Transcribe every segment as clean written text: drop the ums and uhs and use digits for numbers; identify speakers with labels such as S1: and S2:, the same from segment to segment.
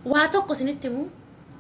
S1: Waa tokko isinitti himu,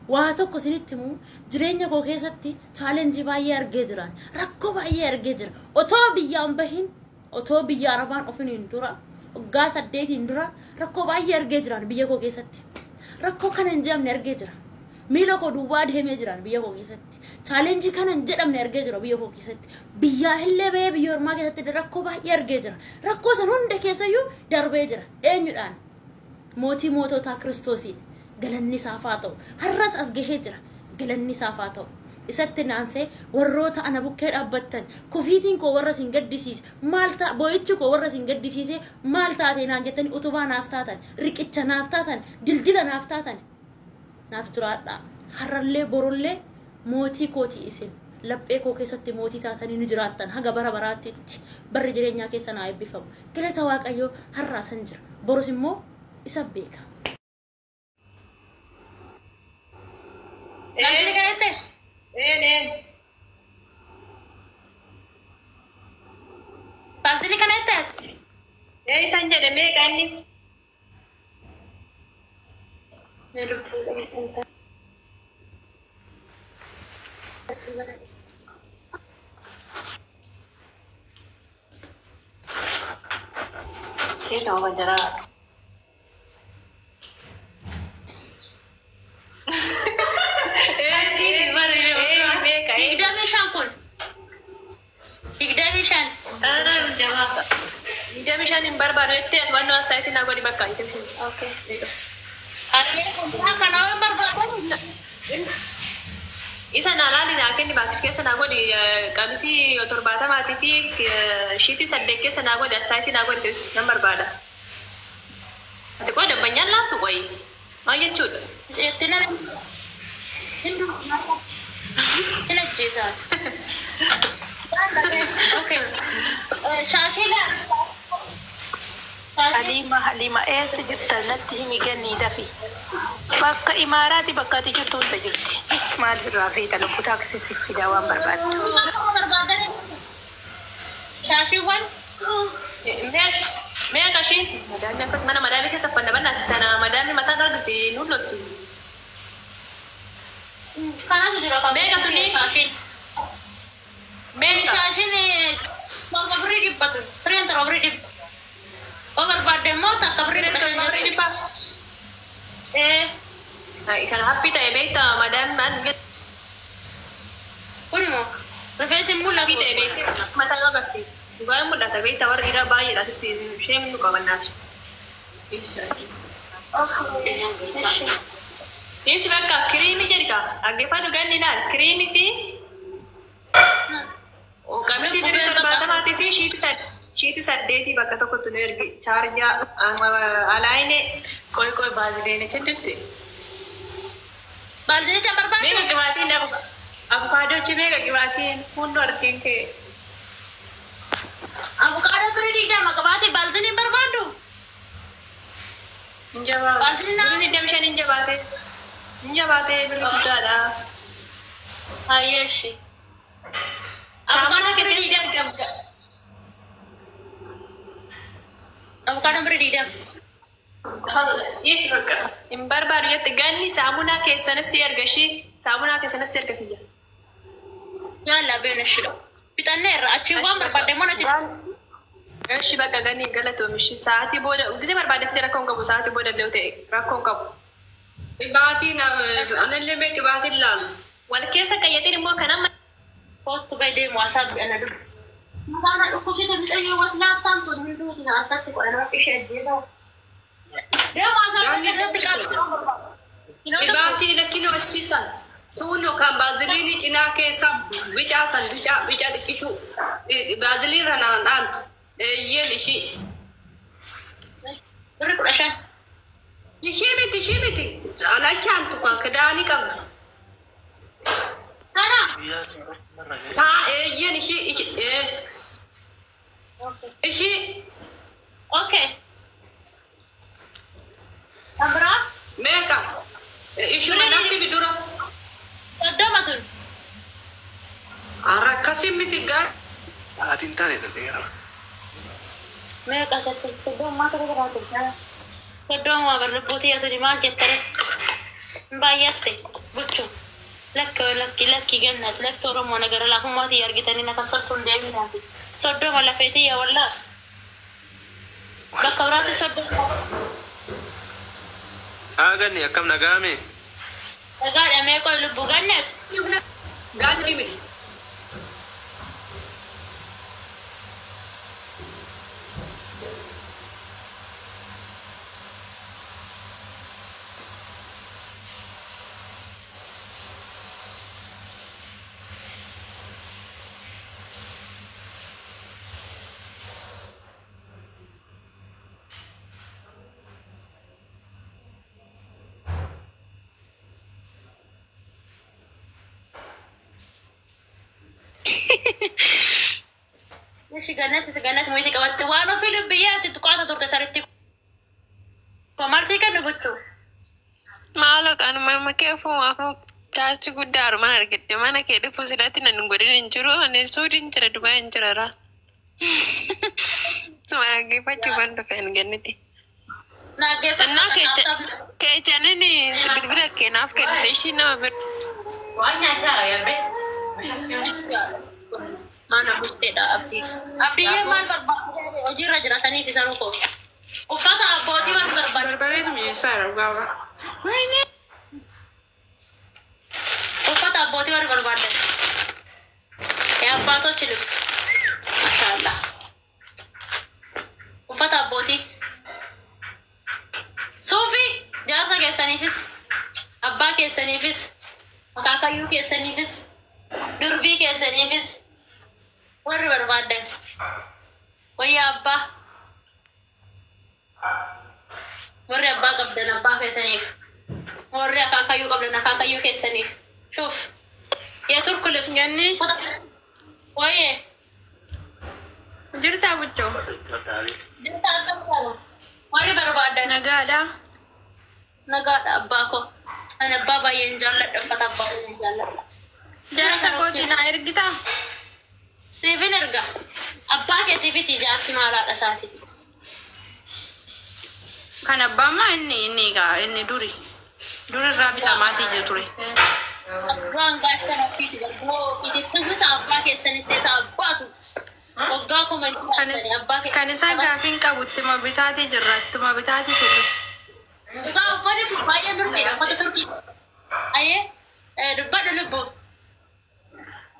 S1: waa tokko isinitti himu, jireenya koo keessatti challenge baay'ee argee jiraan, rakkoo baay'ee argee jira. Otoo biyyaan bahin, otoo biyya Arabaan ofiniin dura, waggaa 8 dura rakkoo baay'ee argee jiraan biyya koo keessatti. Rakkoo kana hin jedhamne argee jira. Miila koo duwwaa deemee jiraan biyya koo keessatti. Challenge kana hin jedhamne argee jira biyya koo keessatti. Biyyaa illee bahee biyya ormaa keessatti rakkoo baay'ee argee jira. Rakkoo san hunda keessayyuu darbee jira. Eenyudhaan? Mootii moototaa Kiristoosiin. Galanni isaaf haa ta'u. Har'as as gahee jira. Galanni isaaf haa ta'u. Isatti naansee warroota ana bukkee dhaabbattan, kufiitiin koo warra isin gaddisiise, maal ta'a, boo'ichi koo warra isin gaddisiise, maal taate naan jettanii utubaa naaf taatan, riqicha naaf taatan, dildila naaf taatan, naaf jiraadhaa. Har'allee borullee mootii kooti isin. Laphee koo keessatti mootii taatanii ni jiraattan haga bara baraatti. Barri jireenyaa keessa naa eebbifamu. Galata Waaqayyoo, har'aa san jira. Borus immoo isa beeka. Naasini kanatti?
S2: Een.
S1: Baazilii kanatti?
S2: Ee, isan jedhe. Meeqa inni?
S1: Mee lubbuu.
S2: Keessa ofa jira. Meeqa?
S1: 25 kun. 25.
S2: 25 hin barbaadu jettee ati wannoo as taa'etti naa godhi bakka 25.
S1: Okay. Harree kun kana waan barbaadan.
S2: Isa naa laali, naa kenni, baakis keessa naa godhi, qamisii 70 fi shiitii 8 keessa naa godhi, as taa'etti naa godhi, nan barbaada. Ati qoy, dambanyaan laattu qoy maal jechuudha?
S1: Itti nan hindu sin ajjeesaan. Okay. Shaashii laa.
S3: Halima, Halima, eessa jirta? Natti himi gannii dafi. Bakka Imaaraati, bakka ati jirtu hunda jirti. Maal irraa feeta lubbuu? Taaksii siif fidaa waan barbaaddu.
S1: Shaashiiwwan.
S2: Meeqa ishiin? Madaamii akka mana madaamii keessa uffanna bannaati tana madaamii mataan argite nuun lottu.
S1: Kanatu jira kan.
S2: Meeqa tuni?
S1: Shaashiin.
S2: Meeqa?
S1: Shaashiin 7 birrii 100 tu. Fireen 7 birrii 100. Yoo barbaadde immoo takka birrii 15
S2: Birrii
S1: jechuudha.
S2: 100.
S1: Ee.
S2: Kana happii ta'e beektaa madaamii maal
S1: Kun immoo rifeensi hin mul'atu.
S2: Happii ta'e beektaa mataa yoo agarti. Dhugaa hin mul'ata beektaa, warri dhiiraa baay'eedha asitti isheen nu qabannaati. Dhiisi bakka kiriimii jedhi kaa dhaggeeffadhu ganni laal kiriimii fi qamisii birrii 70 fi shiitii 8 bakka tokkotti nu ergi, chaarjaa alaayinee.
S3: Qoy qoy, baazileenicha didde.
S1: Baalzinicha barbaaddu?
S2: Meeqa qibaatiin avokaadochi? Meeqa qibaatiin hunduu argeen kee?
S1: Abukaadoo birrii 20 qabaate, baalziniin barbaaddu?
S2: Hin jabaate.
S1: Baaziliin
S2: Birrii 25 hin jabaate. Hin jabaate, birrii guddaadha.
S1: Hayyeeshi.
S2: Saamunaa
S1: Abukaadoo birrii
S2: keessatti
S1: 20.
S2: argama.
S1: Abukaadoo birrii 20.
S2: Dhiisi bakka. Hin barbaadu jette ganni, saamunaa keessanis si erga ishii. Saamunaa keessanis si erga kiyya.
S1: Yaalla beena shidho. Fixanneerra achii waan barbaadde immoo natti.
S2: Eshi bakka ganni, galatoomi ishii. Sa'aatii booda gisee barbaadde fide, rakkoo hin qabu, sa'aatii booda illee ta'e rakkoo hin qabu.
S4: Qibaatiin anallee mee qibaatiin laalu.
S2: Wal keessa qayyatiin immoo kan amma
S1: Kottu bay deemu asaabbi ana dubbisa. Mataan dhukkubsite mixayyoo waslaattaan tun hunduuti na harkatti godhan ishee ajjeesa. Deemu asaabbi irratti qabu.
S4: Qibaatii lakkinoo achiisan. Tuunoo kan baaziliinii cinaa keessa bicaa san, bicaa bicaa xiqqishuu. Baaziliin ranaan dhaantu. Eeyyeen ishii.
S1: Birri 15.
S4: Ishii miti, ishii miti. Anachaantu kan kidaanii qabdu.
S1: Kana.
S4: Taa eeyyeen ishii ishii ishii.
S1: Okay. Kan biraa?
S4: Meeqa? Ishuma natti bidura.
S1: 30 tun.
S4: Arra akkasii miti gaa.
S5: Sa'aatiin taane dheera.
S1: Meeqa? 30 maal ta'e jiraatu? 30 waa barri buutii yaa tuni maal jettare? Baay'atte buchu. Lakki lakki lakki gannat lakki Oromoo nagara laafummaati argitanii na kassarsuun deeminaati. 30 lafeetii yaa wallaa. Bakka biraatti 30.
S5: Haa ganni akkam nagaame?
S1: Dhagaadha meeqa lubbu gannat?
S4: Gaanni miti.
S1: Ishi gannat isa gannat mo'iti qabatte waan ofii lubbiyyaatti tuqaata turte saritti. Maal sii kennu gochuu?
S2: Maaloo kanuma morma kee ofumaaf taachi guddaa harumaan argatte mana kee dhufu sidaatti nan godhin hin jiru ani suudiin jira Dubaa hin jirara. Suma dhaggeeffachuufan dhufe hin ganniti. Innaa keechaniin bilbila kee naaf kennite ishii nama bira.
S6: Waan nyaachaa yaabee.
S1: Mana bulteedha abdii. Abdiyyee maal barbaada? Hojiirra jira saniif isa rukoo. Uffata abbootii waan barbaada.
S6: Barbareetu mi'eessaa jira dhugaa. Wayne.
S1: Uffata abbootii waan barbaadan. የአባቶች ልብስ ማሻአላ uffata abbootii suufii jaarsa keessaniifis abbaa keessaniifis akaakayyuu keessaniifis durbii keessaniifis warri barbaadan wayya abbaa warri abbaa qabdan abbaa keessaniif warri akaakayyuu qabdan akaakayyuu keessaniif shuuf የቱርክ ልብስ
S6: Ganni
S1: ወይዬ
S6: jirtaa buchoo?
S1: jirta akkam taatu warri barbaadan
S6: Nagaadha.
S1: Nagaadha abbaa koo. Ani abbaa baay'een jaalladha uffata abbaa baay'een jaalladha.
S6: Jaarsa kootii naa ergitaa?
S1: Siifin erga. Abbaa keetiifiti jaarsi maalaadha isaati.
S6: Kan abbaa maa inni inni egaa inni duri. Duri irraa bitamaatii jiru ture.
S1: Abbaan gaachana ofiiti barbaadu ofiiti tuwwisa abbaa keessanitti ta'a abbaatu. Waggaa kuma jiraatani abbaa
S6: Kan isaa gaafiin qabu ittuma bitaatii jirra ittuma bitaatii turre.
S1: Dhugaa uffanni kun baay'ee turkiidha uffata turkii. Ayyee dubbadhu lubbu.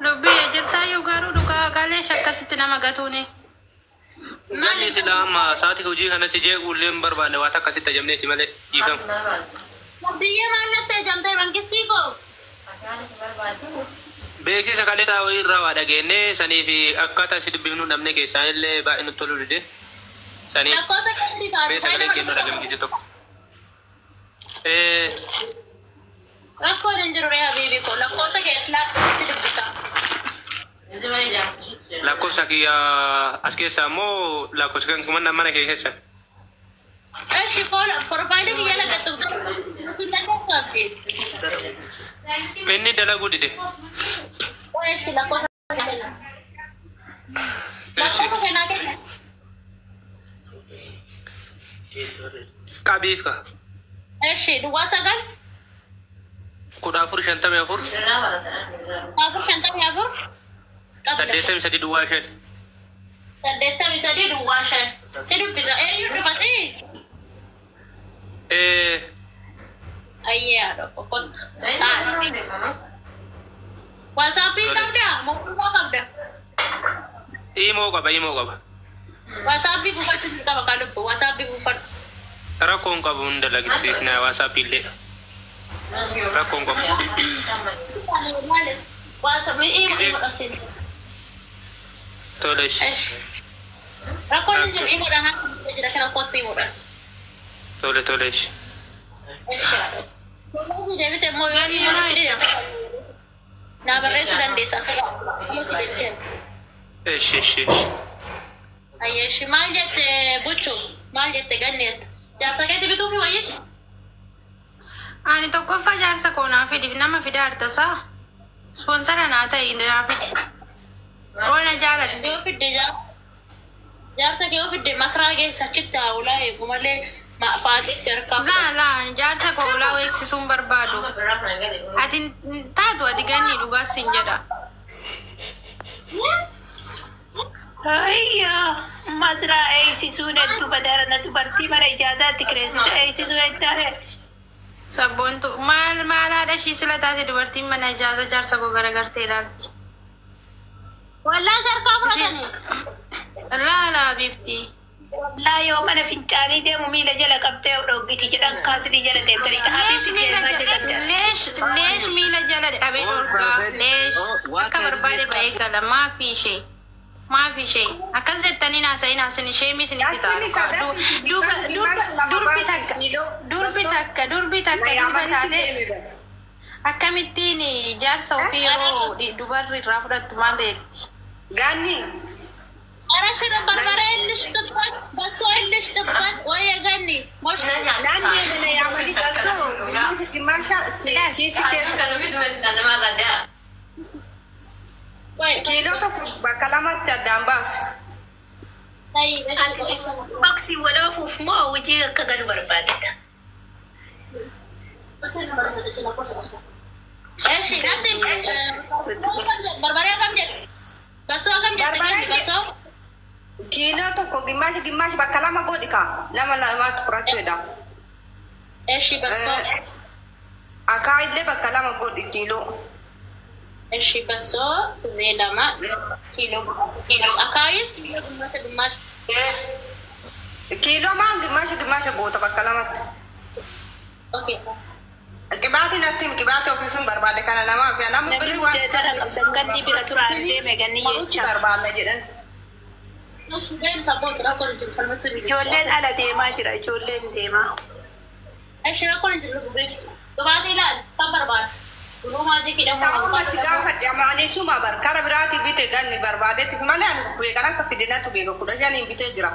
S6: Lubbiyyee jirtaayyuu garuu dhugaa qaleesh akkasitti nama gatuuni.
S5: Ganni sila amma sa'aatii hojii kana si jeequu illee hin barbaanne waan akkasitti ajamneeti malee dhiifama.
S1: Abdiyyee maal natti ajamtee mangistii koo?
S5: Beeksisa kaleessaa wayii irraa waa dhageenye sanii fi akkaataa si dubbifnu dhabne keessaan illee baay'ee nutti toluu dide. Sanii
S1: Lakkoofsa keetii kaadhu.
S5: mee sagalee kennuu dhagamgise tokko.
S1: Rakkoon hin jiru ree habiibi koo lakkoofsa kee islaatti dubbisa.
S5: Lakkoofsa kiyya as keessaa immoo lakkoofsa kan kumannaa mana kee keessa.
S1: Eshi profaayilii kiyya lagattu lakkoofsa abdii.
S5: Inni dalaguu dide.
S1: Eshi lakkoofsa kenna. Lakkoofsa kennaa kenna.
S5: Qabiif ka.
S1: Eshi 09
S5: 14 54
S1: 4 54
S5: 83 05.
S1: 83 05. Si dubbisa eenyu dhufa si? Ayyee haadha kottu. Waasaappii qabdaa? Mootummaa qabda?
S5: Imoo qaba imoo qaba.
S1: Waasaappii buufachuu qaba kan lubbu waasaappii buufadhu.
S5: Rakkoon qabu hunda lagisiifna waasaappii illee. Rakkoon qabu.
S1: Waasaappii imo imo dhaseen.
S5: Tole ishi.
S1: Rakkoon hin jiru imoodhaan haa jira kana kottu imoodhaan.
S5: Tole tole ishi.
S1: Deebisee immoo yoo imoon si deebise naa barreessuu dandeessa asirraa immoo si deebisee.
S5: Ishi ishi ishi.
S1: Ayyeeshi maal jette buchu maal jette ganneetta jaarsa keetti bituufi wayyitti.
S6: Ani tokkoffaa jaarsa koo naa fidi nama fida hartasaa. Ispoonsara naa ta'e naa fidi. Oona jaalatti.
S1: Yoo fidde jaarsa kee yoo fidde masraa keessa achitti haa ulaa eegu malee Faaxis harkaa.
S6: Laa laa jaarsa koo ulaa eegsisuun barbaadu. Ati taatu ati ganni dhugaas hin jedha.
S3: Ayyaa maziraa eegsisuun hedduu badaarana dubartii mana ijaazaatti kireessite eegsisuu jechaadha.
S6: Sabboontu maal maal haadha ishii sila taate dubartiin mana ijaaza jaarsa koo garagartee ilaalti.
S1: Wallaan sarkaa fudhatanii.
S6: Laa laa biifti.
S3: Laa yoo mana fincaanii deemu miila jala qabdee dhoggiti jedhan kaasilii jala deemtanii
S6: Leesh miila jala leesh leesh miila jala qabee dhorgaa leesh akka barbaade ba'ee gala maafi ishee. Maafi ishee akkas jettanii naasa'in haasin ishee misinitti ta'a. Durbi takka durbi takka durbi takka durba taate akkamittiin jaarsa ofii yeroo dubarri irraa fudhattu maal jetti?
S4: Ganni.
S1: Ara shira barbare ilishtibat baso ilishtibat waye ganni.
S4: Naannoo mana yaamanii basoo dimaasha kiisi keessa. Kiiloo tokko bakka lamatti addaan baasa.
S3: Boksii wal oofuuf moo hojii akka galu barbaadda?
S1: Eshi natti barbare akkam jedhu? Basoo akkam jette ganni basoo?
S4: Kiiloo tokko gimaashi gimaashi bakka lama godhi kaa lama lamaatti fudhachuudha.
S1: Eshi basoo.
S4: Akaa illee bakka lama godhi kiiloo.
S1: Eshi basoo zee lama kiiloo akaayis kiiloo gimmaasha gimmaasha.
S4: Kiiloo maan gimmaasha gimmaasha goota bakka lamatti.
S1: Okay.
S4: Qibaatiin natti qibaatii ofiif hin barbaade kana namaaf yaa nama birri waan
S3: Ganni bira turaan deeme ganni jecha.
S4: barbaadna jedhan.
S3: Ijoolleen ala deemaa jira ijoolleen deemaa.
S1: Eshi rakkoon hin jiru gubee. Qibaatii ilaali kan barbaadu.
S4: Ta'uma si gaafadhe amaanii suma bar kara biraatii bite ganni barbaadetti malee ani beekan akka fidinatu beeka 15 bitee jira.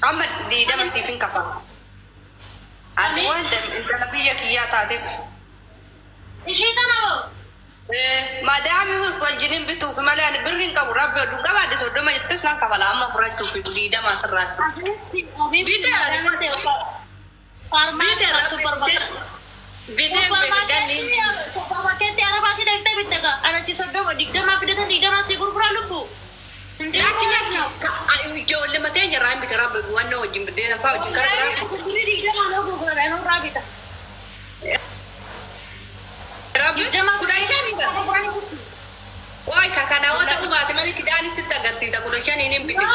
S4: Amma 20 siif hin kafa. Ati waan intala biyya kiyyaa taateef.
S1: Ishee kana hoo?
S4: Madaami wajjinin bituuf malee ani birri hin qabu rabbi oduu qabaadhe 30 jettis nan kafala amma fudhachuuf 20 asirraatti. Bitee bitee ganni.
S1: Supermarketii arabaatti dhaqxee bitte gaa anachi 30 20 fidatan 20 si gurguraa lubbu.
S4: Lakki lakki ijoollee matee jirraa hin bite rabbi waan wajjin biddeena fa'aa wajjin kara biraa.
S1: Gurgurri 20 loo gurgurame anuu bita.
S4: Rabbi 15 bara. Qoy kakanaawwan ta'uu baate malee kidaanis sitti agarsiisa 15 hin bite.